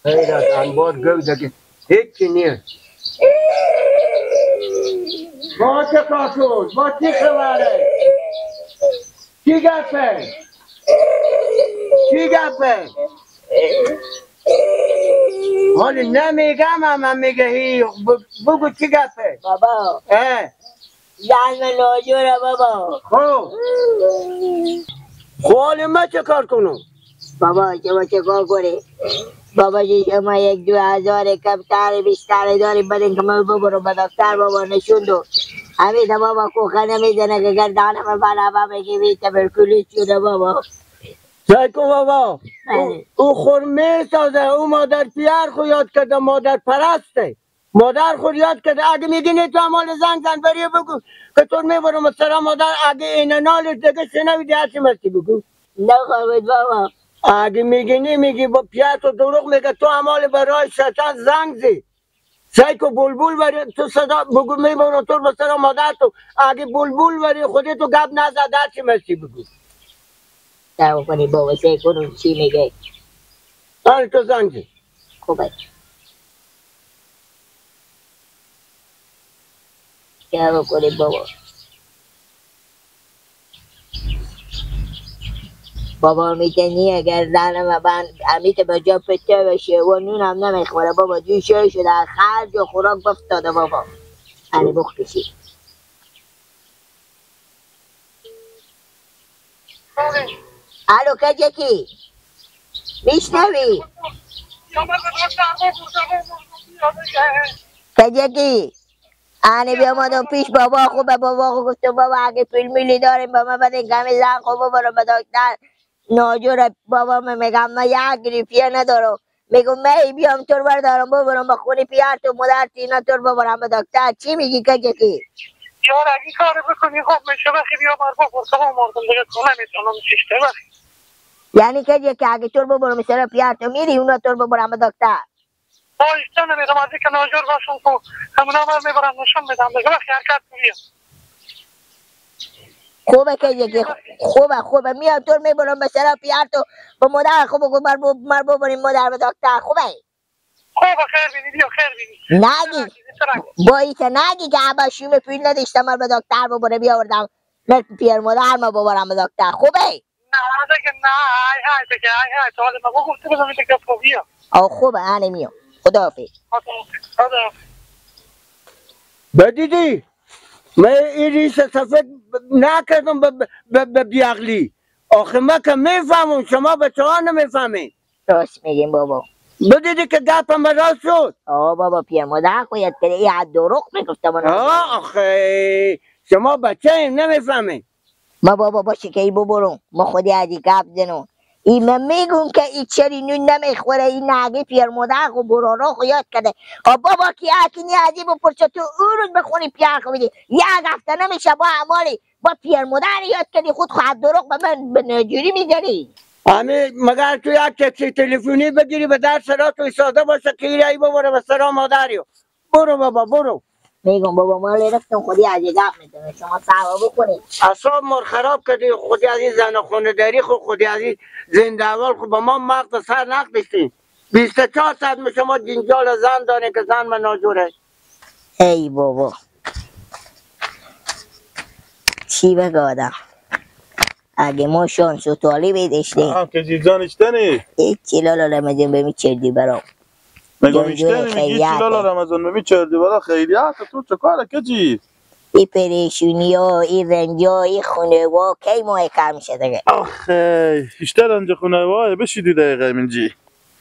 خیر از انبار گو دیگه هیچی نیست. با چه کار شد؟ با چه خبره؟ چی گپه؟ چی گپه؟ حالی نمیگم هم میگه بگو چی گپه؟ بابا زن من ناجوره بابا. خب حالی من چه کار کنم؟ بابا شما چه کار کنی؟ بابا جی شما 1-2 هزار کمتر بیشتر داریم بدین که من ببرم به دکتر بابا نشون دو. همین بابا کوخه نمیزنه که گردانم بالا بابا که بیت بالکلی شده بابا. سعی کن بابا او خور میسازه، او مادر پیر خو یاد کرده، مادر پرسته، مادر خود یاد کرده. اگه میگی تو مال زنگ زن بری بگو که تو میبرم سر مادر، اگه این نالش دیگه شنویدی هرچی مستی بگو. نخواهد بابا. اگه میگی نمیگی با پیر تو دروغ میگه، تو امال برای شیطان زنگ زی. سعی کن بلبل بری تو صدا بگو میبرم تو به سر مادر تو، اگه بلبل بری خودت تو گپ نزد هرچی مستی بگو. سعی کنی بابا سعی کنم چی میگه. آره تو زنگ زی. خوبه. سعی کنی بابا. بابا میتونی اگر زنم من امیت به جا پته بشه و نونم نمیخوره بابا، جوشه شده خرج و خوراک بفتاده بابا. انی بخ کشی. الو کجکی؟ میشنوی؟ کجکی؟ انی بیامدم پیش بابا، خوب بابا خو گفتم بابا اگه فیلمیلی داریم با من بدین کمی زن خو ببرم به دکتر ناجوره. بابا من میگم من یک گریفیه ندارم، میگم می بیام تو بردارم ببرم به خونه پیار تو مادر اینا تو ببرم به دکتر. چی میگی کجکی؟ یار اگه کار بکنی خوب میشه، بخی بیا بر بپرسم مردم دیگه تو نمیتونم چیشته بخی. یعنی کجکی اگه تو ببرم سر پیار تو میری اونا تو ببرم به دکتر؟ آیسته نمیرم از اینکه ناجور باشم تو همونا بر میبرم نشون میدم دیگه بخی حرکت بیا. خوبه که یکی خوبه خوبه میام تو میبرم به سر پیار تو به مادر خوب بگو مر ببریم مادر به دکتر. خوبه؟ خوبه خیر بینی بیا خیر بینی. نگی با ایت نگی که ابا شوم پول نداشتم مر به دکتر ببره بیاوردم مر پیر مادر ما ببرم به دکتر. خوبه؟ نه دیگه نه های های دیگه های های تو حالا ما گفته بودم دیگه بیا. آه خوبه انا میام. خداحافظ. خداحافظ. بدیدی من این ریش سفید نکردم به بیعقلی. آخه من که میفهمم شما بچه ها نمیفهمین. راست میگیم بابا. بدیدی که گپم راست شد. آه بابا پیر مادر خو یاد کرده این حد دروغ میگفتم. آه آخه شما بچه ایم نمیفهمین. ما بابا باشه که ای ببرم ما خودی از این گپ زنم. ای من میگم که ای چری نون نمیخوره، این نگه پیر مادر خو برارا خو یاد کرده. آ بابا که اکنی از این بپرسه تو او روز بخونی پیر خو بدی یک هفته نمیشه با اعمالی با پیر مادر یاد کردی خود خود دروغ به من به نجوری میزنی. همه مگر تو یک تکسی تلفنی بگیری به در سرا تو ساده باشه که ای ببره به سرا مادریو. برو بابا برو. میگم بابا ما رفتم خودی از گپ میزنه شما صبر بکنید. اعصاب مار خراب کردی خودی از این زن خونه داری خو خودی از این زنده اول خو با ما مغز سر نقدشتیم. 24 ساعت می شما جنجال زن دارین که زن من ناجوره. ای بابا چی بگه آدم اگه ما شانس و طالبی داشتیم. آه که جیزان اشتنی هیچی لالا رمضان به میچردی برام. میگم اشتنی میگی هیچی لالا رمضان به میچردی برام. خیریت تو چه کاره که جیز؟ ای پریشونی ها ای رنج ها ای خونه ها کی ماه کم میشه دیگه. آخه بیشتر رنج خونه ها بشیدی دقیقه اینجی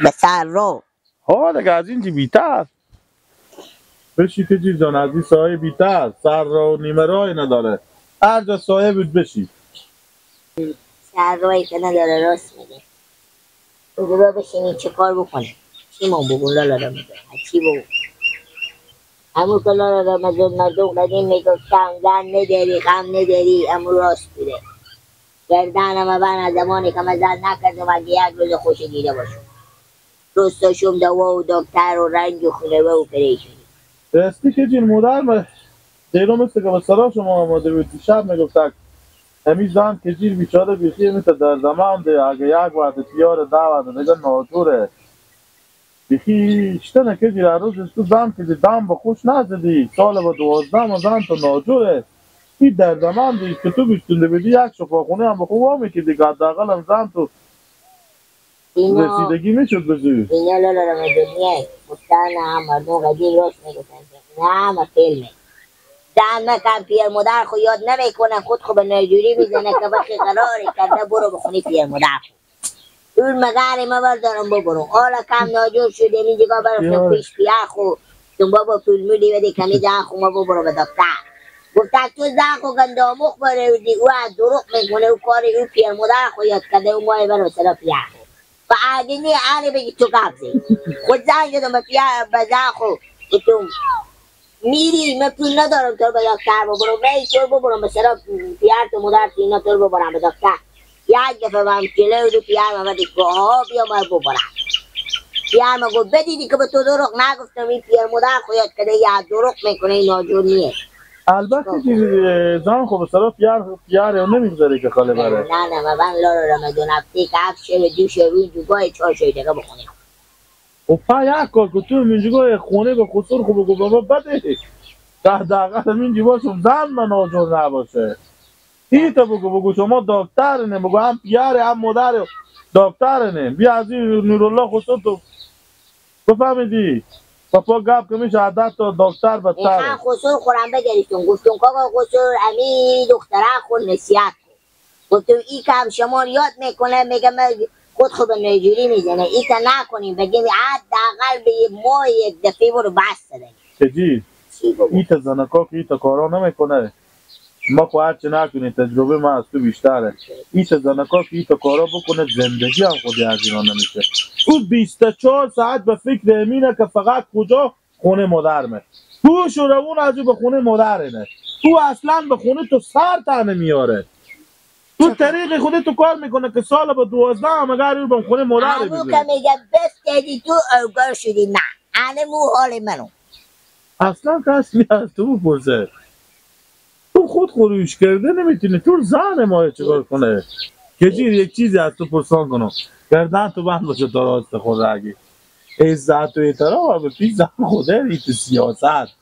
به سر رو. ها دیگه از اینجی بیتر بشی که جیز جان از این سایه بیتر سر رو نیمه رای نداره. هر جا سایه بود بشی. سر رایی که نداره راست میگه. بگو با بشینی چه کار بکنه؟ چی ما بگو لالا رمضان چی بگو؟ همون که لالا رمضان مردم قدیم میگفتن زن نداری غم نداری امو راست بوده. گردنم من از زمانی که من زن نکردم اگه یک روز خوش دیده باشم. روستاشم دوا و دکتر و رنج و خونه و پریشونی. راستی که جین مادر دیرو مثل که به سرا شما آماده بود شب میگفت همی زن که جیر بیچاره بیخی مثل در زمان ده اگه یک وعده پیار ده وعده دیگه ناجوره. یکی شتنه که دیره روز تو زن که دم به خوش نزدی سال با 12 زن تو ناجوره این دردمند دیگه که تو بیشتونده بدی یک شفاخونه هم بخوب ها میکی دیگه حداقل هم زن تو رسیدگی میشد بزوی اینا لالا رمضانیه گفتن هم مردم قدیم راست میگفتن نه همه فیلمه زن مکن پیر مادر خو یاد نمیکنه خود خو به ناجوری میزنه که وقتی قراری کرده برو بخونی پیر مادر خو اون مگر ما بردارم ببرم حالا کم ناجور شدیم اینجا برفتم پیش پیر خو گفتم بابا پول مولی بده کمی زن خو ما ببرم به دکتر گفتن تو زن خو گندامخ بره او از دروغ میکنه او کاری او پیر مادر خو یاد کرده او مای بره مثلا پیر خو و اگه نی آره بگی تو قبضه خود زنگ زدم به پیر به زن خو گفتم میری من پول ندارم تو به دکتر ببرم ای تو ببرم مثلا پیر تو مادر تو اینا تو ببرم به دکتر یک دفعه من جلو دو پیر من گفت ها بیا من ببرم پیر من گفت بدیدی که به تو دروغ نگفتم این پیر مادر خو یاد کرده یه دروغ میکنه این ناجور نیه البته زن خب مثلا پیر اون نمیگذاره که خاله بره نه نه من لارو رمضان هفته که 7 شب 2 شب اون جوگاه 4 شب دیگه بخونه و پا یک کار که تو اینجا خونه به خسور خوب بگو بابا بده حداقل اینجا باشم زن من ناجور نباشه ایتا بگو شما دکتر نه بگو هم پیاره هم مادر دکتر نه بیا از این نورالله خسور تو بفهمیدی پاپا گپ که میشه عدد تا دکتر بدتر من خسور خورم بگریستون گفتم کاکا خسور امی دختره خور نصیحت کن گفتم ای که هم شما یاد میکنه میگه من خود خود به ناجوری میزنه ای که نکنیم بگیم حداقل به ماه یک دفعه برو بس دیگه چجی ای تا زنکا که ای تا کارا نمیکنه ما خو هرچه نکنی تجربه ما از تو بیشتره ای تا زنکا که ای تا کارا بکنه زندگی هم خودی از اینا نمیشه او 24 ساعت به فکر امینه که فقط کجا خونه مادرمه هوش و روون از او به خونه مادرنه او اصلا به خونه تو سر تنه میاره تو طریق خودت تو کار میکنه که سال با 12 هم اگر او به خونه مادر میگه که میگه بفتیدی تو اوگار شدی نه انه مو حال منو اصلا کسی از تو بپرسه تو خود خروش کرده نمیتونی تو زن ما چیکار کنه که یک چیزی از تو پرسان کنم گردن تو بند باشه تا راست خود اگه عزت و احترام به پیش زن خوده ای تو سیاست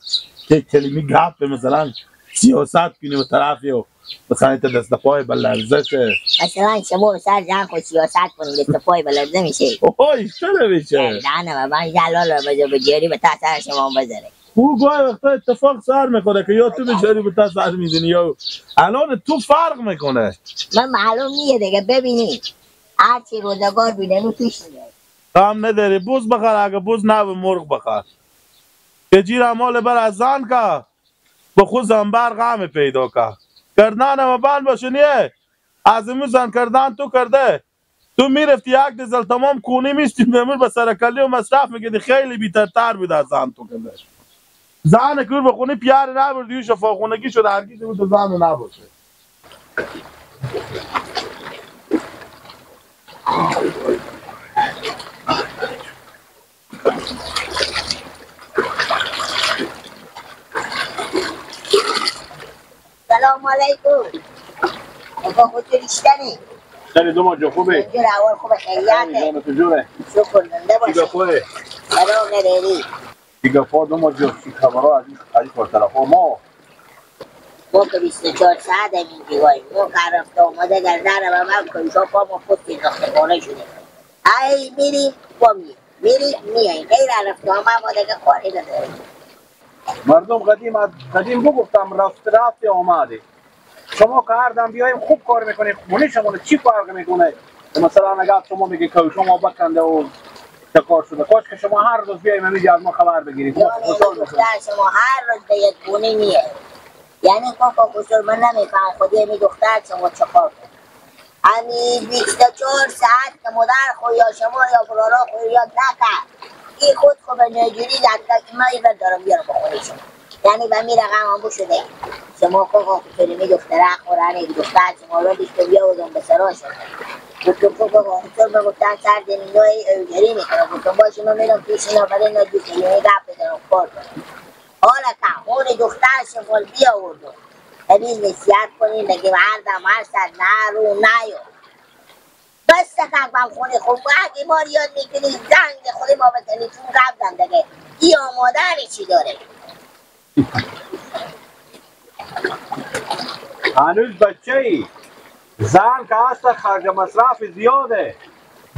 که کلمی گپ مثلا سیاست کنی و طرفی و مثلا ایت دست پای به لرزشه مثلا شما سر زن خود سیاست کنی دست پای به لرزه میشه اوه چرا میشه نه من جلال رو به جری به سر شما بذاره او گاهی وقتا اتفاق سر میکنه که یا تو به جری به سر میزنی یا الان تو فرق میکنه من معلوم نیه دیگه ببینی هرچی روزگار بینه پیش میاد غم نداری بز بخر اگه بز نه به مرغ بخر که جیر مال بر از زن که به خود زنبر غم پیدا که کردن هم بند باشه نیه از امو زن کردن تو کرده تو میرفتی یک دیزل تمام کونی میشتی ممور به سرکلی و مصرف میگیدی خیلی بیترتر بود از زن تو کرده زن که به خونه پیار نبردی و شفاخونگی شد هرگیز بود تو زن نباشه سلام علیکم آقا خودتون اشتنی خیلی دو ماجا خوبه جور اول خوبه خیلیاته جان تو جوره شکر زنده باشه خوبه سلام غیری دیگه فا دو ماجا چی خبرها از این طرف ما ما که 24 ساعت همین جگاهیم ما که رفته آمده گردن و من که ایشا پا ما خود انداخته خانه شده ای میریم با میریم میریم میاییم غیر رفته آمده ما دیگه کاری نداریم مردم قدیم بگفتم رفت رفت آمده شما که هر دم بیایم خوب کار میکنید خونه شما چی فرق میکنه مثلا اگر شما میگه که شما بکنده و کار شده کاش که شما هر روز بیایم همینجا از ما خبر بگیرید شما هر روز به یک خونه میه یعنی کاکا خسرو من نمیفهم خودی می دختر شما چه کار کنه همین 24 ساعت که مادر خو یا شما یا برارا خو یاد نکرد این خود خو به نجوری زد که من ایبر دارم بیارم با خونه شما یعنی به می رقم هم شده شما کاکا خسرو می دختره خورانه دختر شما رو دیشتم بیاوردم به سرا شده گفتم کاکا خسرو من گفتم سر دنیای اوجری میکنم گفتم باشه من میرم پیش اینا برای اینا دوست یعنی گپ بزنم کار کنم حالا که خون دختر شما بیاوردم همین نصیحت کنیم بگیم هر دم هر سر نه رو نیو بس تکک بم خونه خوب اگه ما یاد میکنی زنگ خود ما تلفن گپ زن دیگه. ای آماده چی داره؟ هنوز بچه ای زن که هست خرج مصرف زیاده،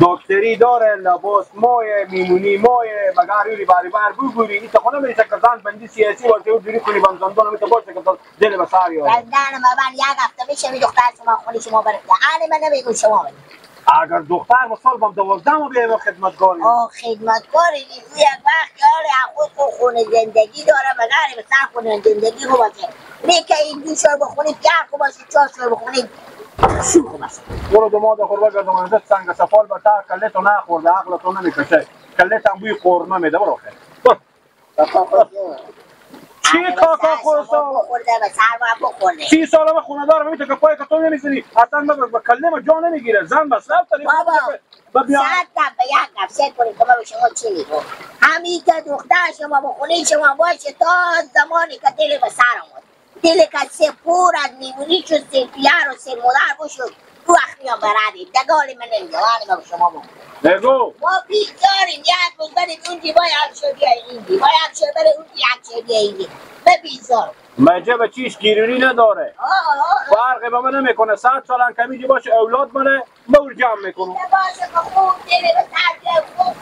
دکتری داره، لباس مایه، میمونی مایه، مگر یوری بری بر بگوری این تا خونه میشه که زن بندی سیاسی باشه و جوری کنی بم زندان میته باشه که دل به سر یاره. زن من یک هفته میشه می دختر شما خونی شما برده. آره من نمیگم شما بره. اگر دختر مثال بم 12 ما بیایم خدمتکاری. آه خدمتکاری یک وقت یاره خود خونه زندگی داره مگر به سر خونه زندگی رو باشه. میگه این دو شهر بخونی چهار باشه چهار شهر بخونی شوخ باشه. برو دماغ خور بگردم اونجا سنگ سفال بتر کله تو نخورده عقل تو نمیکشه کله هم بوی قرمه میده. برو خیر. چی کاکا خورده بخورده به سر ما بخورده. 30 ساله من خونه دارم میته که پای تو نمیزنی اصلا به کله ما جا نمیگیره. زن بس رفت بابا صد دفعه یک دفعه سر کنید که من به شما چی میگم. همین که دختر شما بخونه شما باشه تا زمانی که دل به سر آمد دل که سپور از میمونی شد سر پیر و سر مادر بشد تو وقت میام بردیم دگال من نمیگم. من به شما بگم نگو ما بیزاریم یک روز برید اون جی باید همشو بیای این جی باید همشو بره اون جی همشو بیای این جی ببیزار مجه به چیش گیرونی نداره. فرقی به من نمیکنه 100 سال کمی جی باشه اولاد منه مور جمع میکنم باشه که خوب دل به سر خوب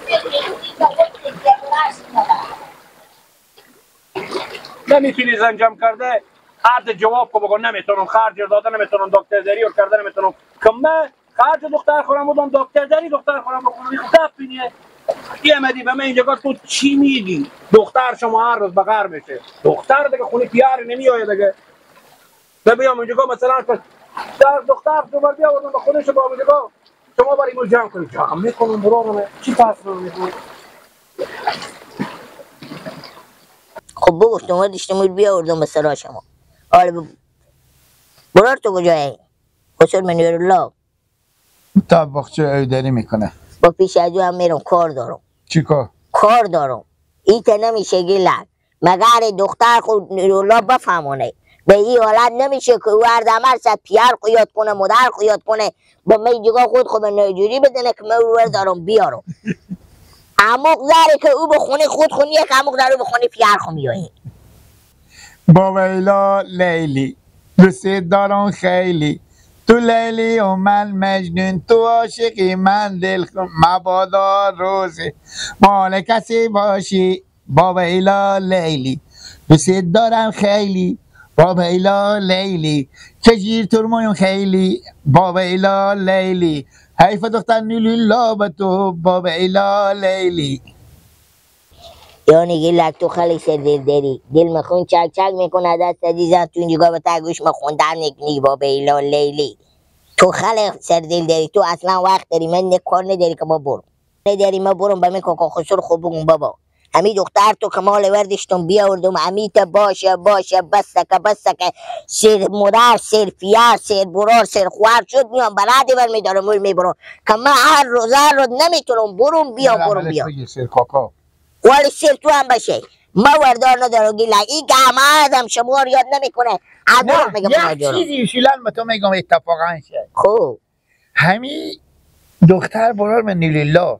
دل نمیتونی زن جمع کرده عرض جواب کو بگو نمیتونم خرج داده نمیتونم دکتر داری رو کرده نمیتونم که من خرج دختر خورم بودم دکتر داری دختر خورم بخونم این دفینیه بیامدی به من اینجا تو چی میگی؟ دختر شما هر روز بغر میشه دختر دیگه خونه پیار نمیآید دیگه. بیام اینجا مثلا در دختر تو بر بیاوردم به خونه شما اینجا شما برای اینو جمع کنید جمع میکنم برام چی پس میکنم. خب بگفتم داشتم بیاوردم به سرا شما. آره برار تو کجایی؟ خسر من الله تا باغچه ایداری میکنه. با پیش از هم میرم کار دارم. چی کار؟ کار دارم. این که نمیشه گیلک مگر دختر خود نورالله بفهمونه به این حالت نمیشه که او هر دمر صد پیر خو یاد کنه مادر خو یاد کنه با می جگاه خود خود به نجوری بدنه که من او دارم بیارم. عمق داره که او به خونه خود خونی یک عمق داره به خونه پیر خو میایه. با ویلا لیلی دوست دارم خیلی تو لیلی و من مجنون تو عاشقی من دل مبادا روزی مال کسی باشی. با ویلا لیلی دوست دارم خیلی با ویلا لیلی چجیر ترمایم خیلی با ویلا لیلی حیف دختر نیلولا به تو با ویلا لیلی. یعنی گیلک تو خیلی سر دل داری دل مخون چک چک میکنه دست عزیزم تو اینجا به تا گوش مخوندن نکنی با بیلا لیلی تو خیلی سر دل داری تو اصلا وقت داری من کار نداری که ما برم نداری ما برم به من کاکا خسر خوب بگم بابا همی دختر تو کمال وردشتم بیاوردم همی تا باشه باشه بسکه بسکه سر مادر سر پیر سر برار سر خوار شد میام بلدی بر میدارم میبرم که من هر روز هر روز نمیتونم برم بیام برم بیام سر کاکا ولی سر تو هم باشه ما وردار ندارم گیلا این که همه آدم شما رو یاد نمیکنه. نه یک چیزی اصولا به تو میگم اتفاقا شد. خب همی دختر برار من نیلیلا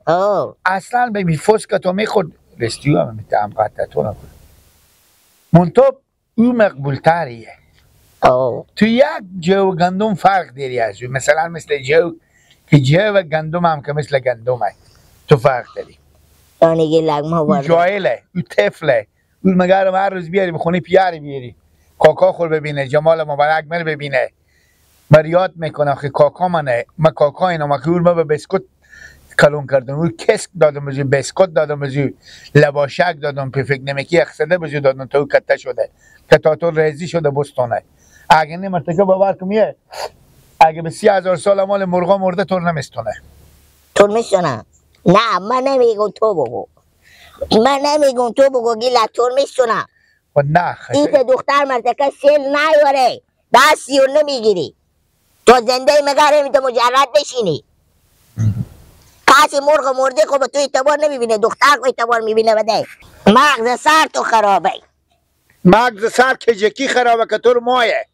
اصلا به میفوس که تو میخورد رستیو هم میتهم قطعه تو نکنه منتها او مقبول تریه. تو یک جو گندم فرق داری از او مثلا مثل جو که جو گندم هم که مثل گندم تو فرق داری. او جاهله او طفله او مگر هر روز بیاری به خونه پیاری بیاری کاکا خور ببینه جمال مبارک من ببینه من یاد میکنه آخه کاکا منه من کاکا اینا ما که ما به بسکوت کلون کردم او کسک دادم بزو بسکوت دادم بزو لباشک دادم پفک نمکی اخسده بزو دادم تا او کته شده که تا تو رزی شده بستانه اگه نه مرتکه باور کمیه اگه به 30,000 سال مال مرغا مرده تور نمیستونه تور میستونه. نه من نمیگم تو بگو من نمیگم تو بگو گیلا تور میستونه. نه این که دختر مرتکه سیل نیاره دستی رو نمیگیری تو زنده مگر همی تو مجرد بشینی کسی مرغ مرده خب تو اعتبار نمیبینه دختر کو اعتبار میبینه بده مغز سر تو خرابه مغز سر کجکی خرابه که تو رو مایه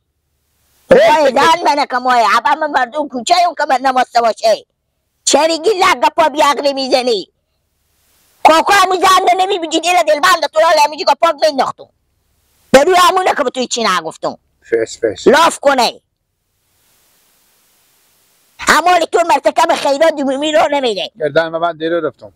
مایه دان منه که مایه عبا من مردم کوچه اون که من نماسته باشه چرا گیلا گپا بیعقلی میزنی؟ کاکا همون زن نمیبینی دل دلبند تو را همیجی که پاک مینداختم به روی همونه که به توی چی نگفتم. فس فس لاف کنه همال تو مرتکب خیرات عمومی رو نمیده. گردن من دیره رفتم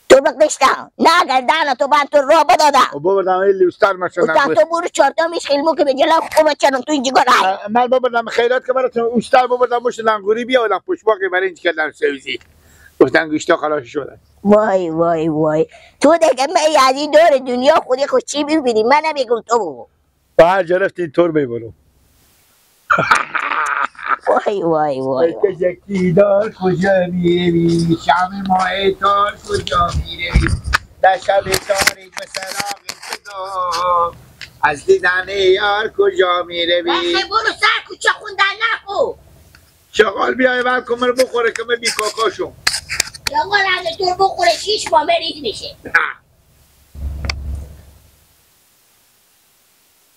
تو بقشتم نه گردن تو بند تو رو بدادم و ببردم این لوستر مشون تو برو چارتا میش خیلمو که به جلو خوب چنم تو اینجا رای من ببردم خیرات که براتون اوستر ببردم مش لنگوری بیاولم پشماقی برای اینج کردم سوزی گفتن گوشتا خلاص شدن. وای وای وای تو دیگه من از این دور دنیا خودی خود چی میبینی؟ من نمیگم تو بگو. با هر جا رفتی اینطور میبرم. وای وای وای یکی دار کجا میروی شب ماه تار کجا میروی در شب تاریک به سراغ تو از دیدن یار کجا میروی. برو سر کوچه خوندن نکن. شغال بیای بر کمر بخوره که من بی کاکاشم. شغال از تو بخوره 6 ماه مریض میشه.